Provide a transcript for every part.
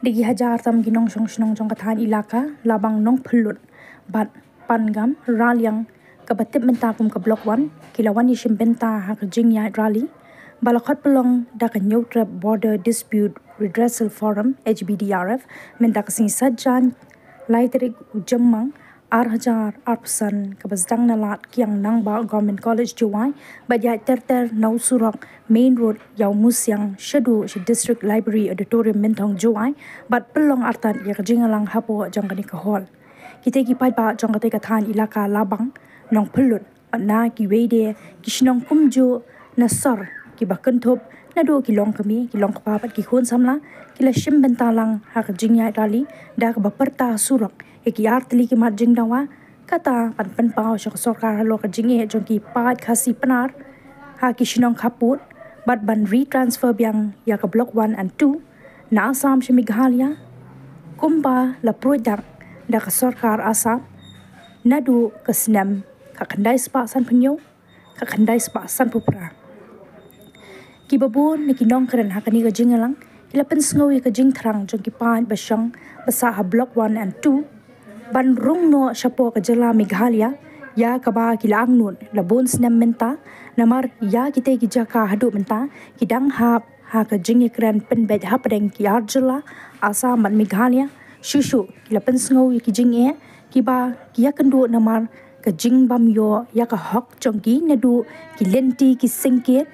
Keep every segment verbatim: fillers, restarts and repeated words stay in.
Ki hajar tam ki nongshong shnong jong ka thaiñ Elaka Labang, Nongphyllut bad Pangam Raliang, kaba tip mynta kum ka Block One, ki la wan ïashim bynta ha ka jingïaid rally ba la khot pynlong da ka Hynñiewtrep Border Dispute Redressal Forum, H B D R F, mynta ka sngi Saitjaiñ, lai tarik u Jymmang, ar hajar arphew san, kaba sdang na lad Kiang Nangbah Government College, Jowai, bad ïaid ter ter na u surok main road ïa u Musiang shaduh sha District Library Auditorium, Mynthong, Jowai, bad pynlong artat ïa ka jingïalang hapoh jong kane ka hall. Kita ki paidbah jong kata ka thaiñ Elaka Labang, Nongphyllut, bad na kiwei de ki shnong kumjuh na sor, kiba kynthup naduh ki longkmie, ki longkpa bad ki khun samla, ki la shim bynta lang ha ka jingïaid rally da kaba pyrta surok ïa ki ar tylli ki mat jingdawa, kata ban pynpaw sha ka sorkar halor ka jingeh jong ki paid Khasi Pnar ha ki shnong khappud, bad ban retransfer biang ïa ka Block One and Two na Assam sha Meghalaya, kumba la pruid dak da ka sorkar Assam naduh ka snem khatkhyndai spah sanphew hynñiew, khatkhyndai spah sanphew phra. Kiba bun na ki nongkren ha kane ka jingïalang ki la pynsngew ïa ka jingthrang jong ki paid ba shong ba sah ha Block One and Two ban rung noh shapoh ka jylla Meghalaya, ïa kaba ki la angnud la bun snem mynta, namar ïa kita ki jaka haduh mynta ki dang hap ha ka jingïakren pynbeit hapdeng ki ar jylla Assam bad Meghalaya. Shuh shuh ki la pynsngew ïa ki jingeh kiba ki ïakynduh namar ka jingbym ïoh ïa ka hok jong ki, naduh ki lynti ki syngkit,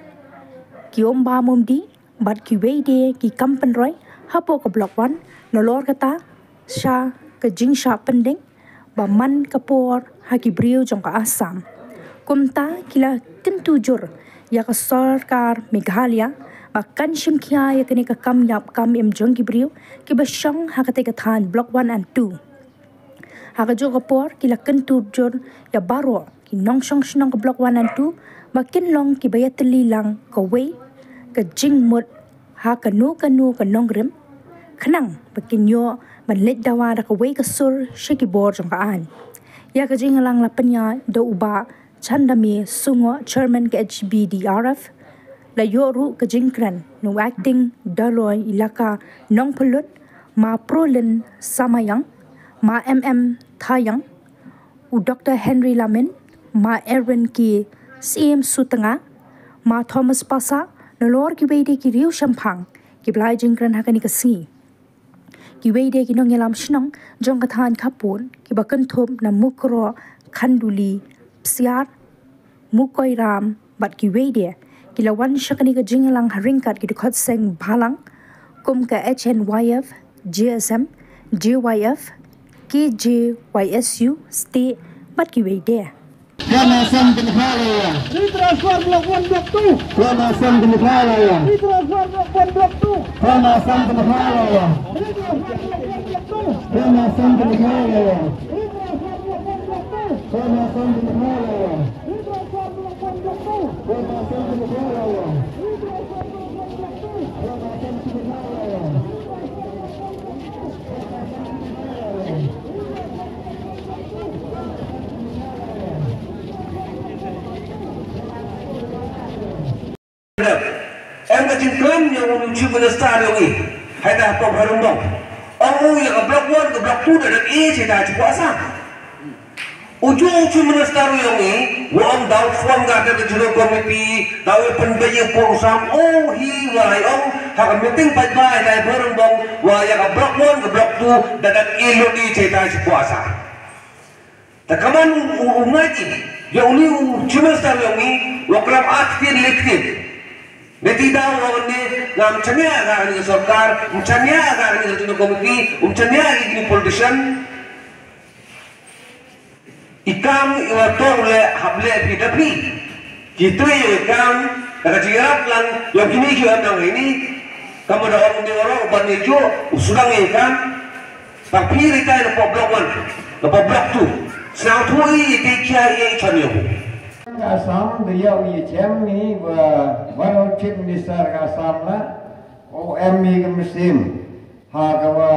ki umbam umdih bad kiwei de ki kam pynroi hapoh ka Block One, nalor kata sha ka jingshah pyndeng ba man ka por ha ki briew jong ka Assam. Kumta ki la kyntu jur ïa ka sorkar Meghalaya ba kan shim khia ïa kane ka kam ïap kam im jong ki briew kiba shong ha kata ka thaiñ Block One and Two. Ha kajuh ka por ki la kyntu jur ïa baroh ki nongshong shnong ka Block One and Two ba kin long kiba ïatylli lang kawei ka jingmut ha kano kano ka nongrim, khnang ba kin ïoh ban leit dawa da kawei ka sur sha ki bor jong ka aiñ. Ïa ka jingïalang la pynïaid da u Bah Chandamir Sungoh, Chairman ka H B D R F. La ïoh ruh ka jingkren na u Acting Dolloi Elaka Nongphyllut, Ma Prolin Samaiang, Ma M M Thaiang, u Doktor Henry Lamin, Ma Erwin K Syiem Sutnga, Ma Thomas Passah, nalor kiwei de ki riew shemphang kiba la ai jingkren ha kane ka sngi. Kiwei de ki nongïalam shnong jong ka thaiñ khappud kiba kynthup na Mukroh, Khanduli, Psiar, Mukoiram bad kiwei de ki la wan sha kane ka jingïalang ha ryngkat ki dkhot seng balang kum ka H N Y F, J S M, J Y F, K J Y S U State bad kiwei de. Kena Assam kena Meghalaya. Retransfer Block One, Block Two. Kena Assam kena Meghalaya. Retransfer Block One, Block Two. Kena Assam kena Meghalaya. Retransfer Block One, Block Two. Kena Assam kena Meghalaya. Retransfer Block One, Block Two. Kena Assam kena Meghalaya. Retransfer Block One, Block Two. Kena Assam kena Meghalaya. Retransfer Block One, Block Two. Kena Assam kena Meghalaya. Em ka jingkren ïa u Chief Minister ïa u ngi. Hai ta pom harum dong. Ong u ïa ka Block One, ka Block Two da dep ïa che ta chi kuasa. U ju u Chief Minister ïa u ngi, wa ong da u form ka ka General Committee, da u pynbeit ïa por sam, ong hi wa lai ong, ha ka meeting pat ba hai ta harum dong, wa ïa ka Block One, ka Block Two, da dep ïa lut ïa che ta chi kuasa. Te kaman u, u, u ngai ki, ïa uni u Chief Minister ïa uni, wa klam ar ktien le ktien. Ne ti daw wa ne, ngam chania ka ni sorkar, ngam chania ka ni sorkar committee, ngam chania ki ni politician. I kam i wa tong le hap le phi da phi. Ki tui i kam, da ka jingïarap lang, ïa kini ki wa tong ini, kam da ong di wa rong, ban ni ju, u sudang i kam, Ba phi resign na pop block one, na pop block two. Sngewthuh i te kia i chan ïa u. Ka Assam da ïa u ïa chem ni ba baroh chief minister ka Assam la u em i ka mynsiem. Ha ka wa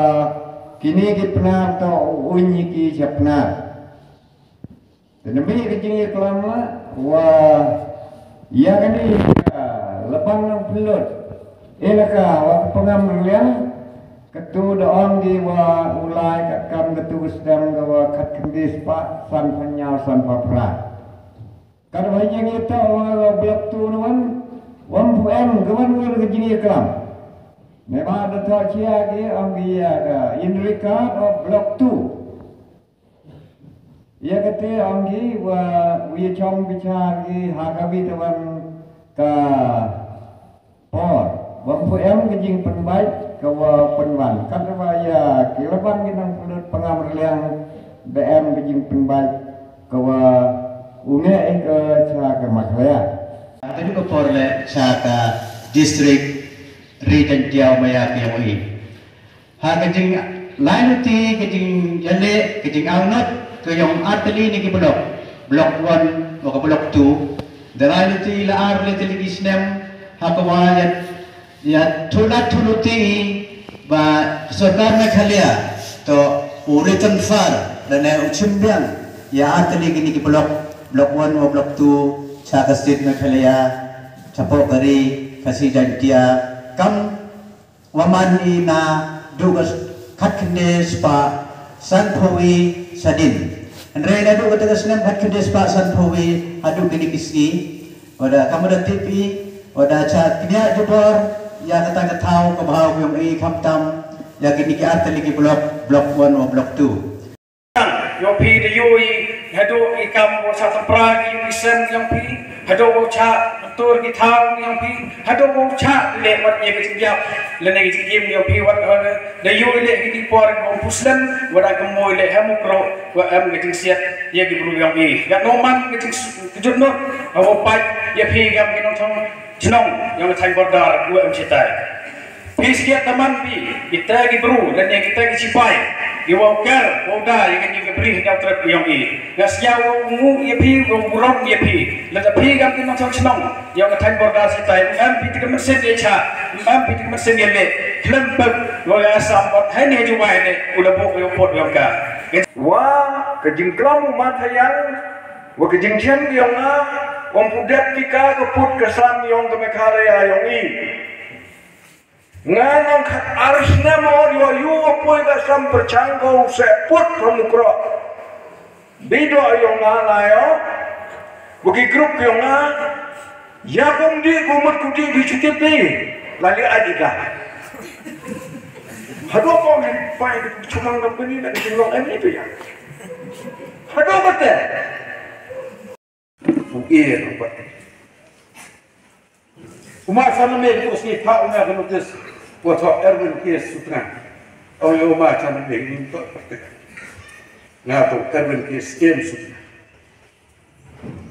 kini ki Pnar to u uñ i ki cha Pnar. Te na mi ka jingïaklam la wa ïa kane ka Labang Nongpynlut, elaka wa ka Pangam Raliang, Katu da ong ki wa u lai katkam katu ka snem ka wa khat khyndai spah san phew hynñiew san phew phra. Kat wa ïeng ïa ta wa wa Block two na wan, wan pu em ka wan wa ka jingïaklam. Me ba da ta chia ki ong ki ïa ka in regard of Block two. Ïa kata ong ki wa u ïa chong bichar ki ha ka bit wan ka por. Wa pu em ka jingpynbait ka wa pynwan. Kat wa ïa ki laban ki nang pynlut pangam rliang da em ka jingpynbait ka wa u nge ka cha ka Meghalaya. Ka ju ka por le cha ka district ri Jaintia maya ka yong i. Ha ka jinglai luti ka jingïaleh ka jingawnot ka yong artylli ne ki block, block one wa ka block two. Da lai luti la ar le tylli ki snem ha ka wa ïa ïa thulat thuluti ba sorkar Meghalaya to u return far da ne u chimbiang ïa artylli kini ki block, block one wa block two cha ka state Meghalaya chapoh ka ri Khasi Jaintia kam wa man i na du ka khat khyndai spah san phew wi sadin. Hynrei na du kata ka snem khat khyndai spah san phew wi haduh kini ki sngi. Wada kam da tip i wada cha knia jubor ïa kata ka thaw ka bhaw yong i khamtam ïa kini ki artylli ki block, block one wa block two. Yong phi da yui haduh i kam wa cha tampra ki yui sen yong phi haduh wa cha tur ki thaw yong phi haduh wa cha le wat ye ki jingyap le ne ki jingim yong phi wat da yui le ki por wa puslen wa da kemoi le ha Mukroh wa em ki jingsiat ye ki bru yong phi ya no man ki jing kejut no wa pat ye phi gam ki nongchong chnong yong thaiñ border wa em chitai. Phi siat da man phi kita ki bru lane kita ki sipai ki wa ker wa da ïa kani ka bri hynñiew trep yong i. Nga sia wa ngu ïa phi wa burom ïa phi lada phi gam ki nongchong chnong yong thaiñ border sitai. Em phi ti ka mynsiem ïa cha em phi ti ka mynsiem ïa le khlem pek wa ïa sam wat hai ne ju wai ne u la bok ïa pot yong ka. Wa ka jingklam u ma thayang wa ka jingchen yong nga ong pu dep ki ka ka put ka san yong ka Meghalaya yong i. Nga nang khat ar snem or yo yu wa poi ka sam perchang ko se put pamukro. Bido yong nga la yo. Wa ki group yong nga ya kong di ko mut ko di di chuti pi. La li ai di ka. Hado ko ni pai di chumang dam ni na di long ni pi ya. Hado bate. U e rupa. Uma sana me ku si pa una ka notis. Wa tho Erwin K Sutnga. Ong yo uma sana me ni to. Nga to Erwin K Sutnga.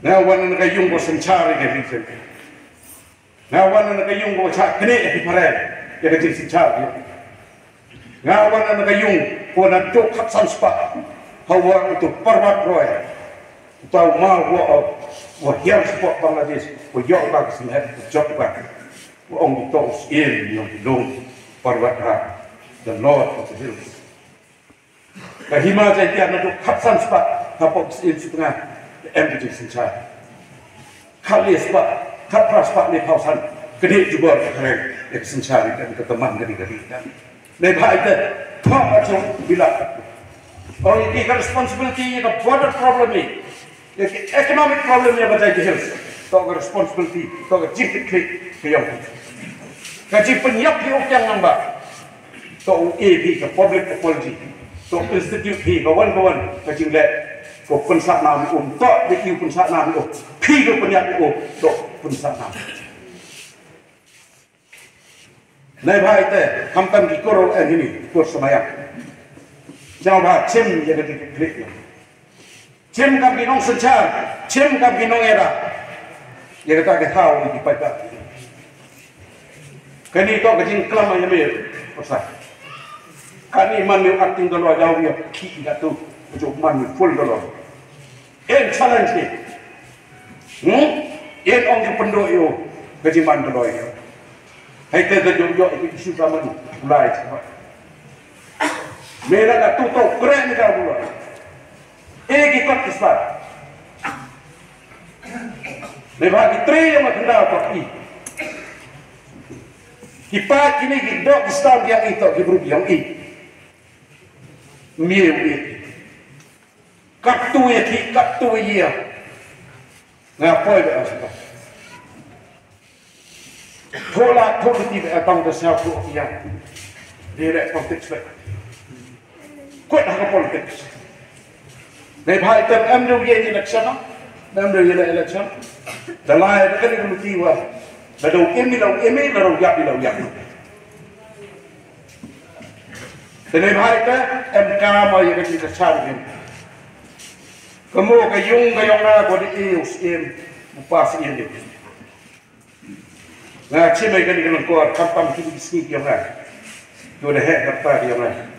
Nga wan na ka yung ko synchar ka ri. Nga wan na ka yung ko cha kne ki pare ya ka jingsynchar. Nga wan na ka yung ko na to khat san spah. Ha wa to Parwat Roy. Tau ma wa wa hiar spah Bangladesh ko yok ba ka snghet ko jok ba. Wa ong to sien yung long Parwat ha the north of the hills. Ka hima Jaintia na duk khat san spah hapoh ka sien Sutnga em ka jingsynchar. Khat le spah, khat phra spah le phaw san ka dei jubor ka khareng ïa ka synchar ïa ka man ka dei ka dei. Nei bha ite thok ka chong bilak. Ong ïa ka responsibility ïa ka border problem ïa ka economic problem ïa ka Jaintia Hills. To ka responsibility to ka jingkit khlieh ka yong ka jingpynïap ïa u kiang nang ba. To u e phi ka public apology. To institute phi ka wan ka wan ka jingleh. Ko pynsah nam um to de u pynsah nam um. Phi ko pynïap um to pynsah nam. Nai bha ite khamtam ki koro en hini kur samayang. Jao bha chim ïa ka jingkit khlieh. Chim kam ki nongsynchar, chim kam ki nongïada. Ïa kata ka thaw ki paidbah. Kani to ka jingklam ïa me. Pasal kani man ni acting dollar jao ïa ki ïa tu. Ka jong man ni full dollar. En challenge ni. Hmm? En ong ki pyndoh ïa ka jingman dollar ïa. Hai te ka jong ïa ki issue ka man. Lai. Me la ka tu to kre ni ka bulan. E ki kot ki sat. Me ba ki tre yang ma khyndaw kot i. Ki paid kine ki doh ki sdang ïa i, to ki briew ïa i. Miew i. Katto ïa ki, katto ïa. Nga poi ba as ba. Thola thola ti ba tang da sa ko ïa. Direct politics ba. Kwet ha ka politics. Nei bha ita em deu ye election, em deu ye election. Da lai da kali dum ti wa. Da deu imi lau imi, da deu yap lau yap. Te nei bha ita em ka ma ye ka ti ka char imi. Ka mo ka yung ka yong na ko di i u sim, u pa sim di. Nga chim ei kani ka lyngkor, khamtam ki sngi ki ong nga. Ki wan heh kata ki ong nga.